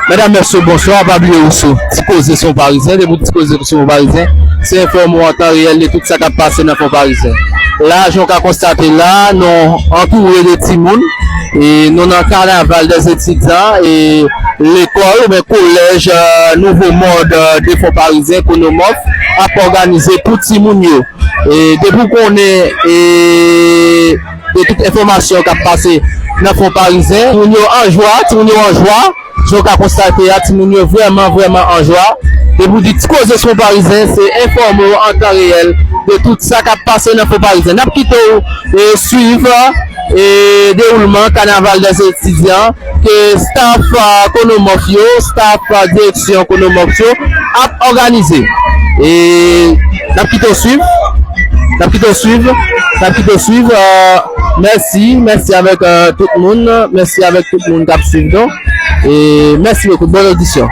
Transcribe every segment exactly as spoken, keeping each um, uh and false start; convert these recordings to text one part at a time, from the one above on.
Medam, mesye, bonswa. Pa bliye ou sou Ti Koze Fon Parizyen. Depi w Ti Koze Fon Parizyen, se enfòme w an tan reyèl de tout sa k ap pase nan Fon Parizyen. La, jan w ka konstate la, nou antoure de timoun. E nou nan kanaval dè etidyan e lekòl oubyen kolèj, euh, Nouvo Mond, euh, de Fon Parizyen, Konomòf, ap òganize pou timoun yo. E depi w konnen, e de tout enfòmasyon k ap pase nan Fon Parizyen, timoun yo an jwa, timoun yo an jwa. Jan w ka konstate a, timoun yo vrèman, vrèman an jwa. Depi w di Ti Koze Fon Parizyen, se enfòme w an tan reyèl de tout sa k ap pase nan Fon Parizyen. N ap kite w, e, swiv, e, dewoulman kanaval dè etidyan ke staff, a, Konomòf yo, staff, a, direksyon Konomòf yo ap òganize. E n ap kite w swiv. N ap kite w swiv. N ap kite w swiv. Euh, mèsi, mèsi avèk, euh, tout moun. Mèsi avèk tout moun k ap swiv nou. E mèsi bokou. Bòn odisyon.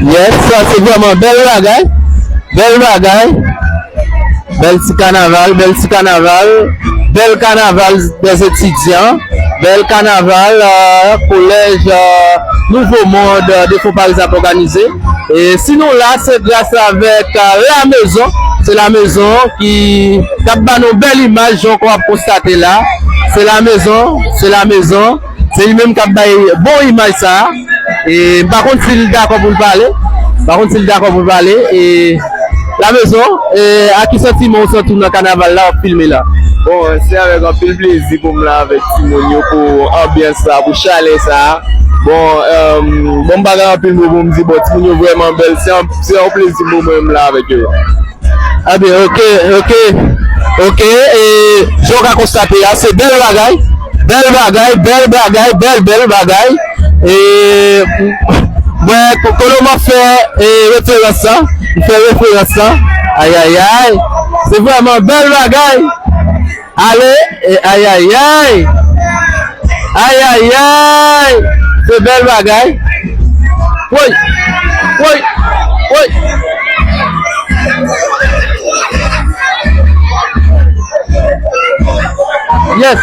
Yes, sa se vrèman bèl bagay. Bèl bagay. Bèl ti kanaval, bèl ti kanaval. Bèl kanaval dè etidyan. Bèl kanaval, euh, kolèj, euh, Nouvo Mond, euh, de Fon Parizyen ap òganize. E si nou la, se gras avèk, euh, La Maison. Se La Maison ki, k ap ba nou bèl imaj, jan w ap konstate la. Se La Maison, se La Maison. Se li menm k ap bay bon imaj sa a. E m pa konn si l dakò pou l pale. M pa konn si l dakò pou l pale. E La Maison, e, a ki santiman w santi w nan kanaval la, w ap filme la? Bon, se avèk anpil plezi pou m la avèk timoun yo, pou anbyans sa, pou chalè sa. Bon, euh, bon, m pa gen anpil mo pou m di, bon, timoun yo vrèman bèl. Se yon, se yon plezi pou mwen, m la avèk yo. Ebyen, oke, oke, oke. E jan w ka konstate a, se bèl bagay, bèl bagay, bèl bagay, bèl, bèl bagay. E mwen, Konomòf fè, e, referans lan, li fè referans lan. Ayayay, se vrèman bèl bagay. Ale, e, ayayay. Ayayay. Se bèl bagay. Woy. Woy. Woy. Yes.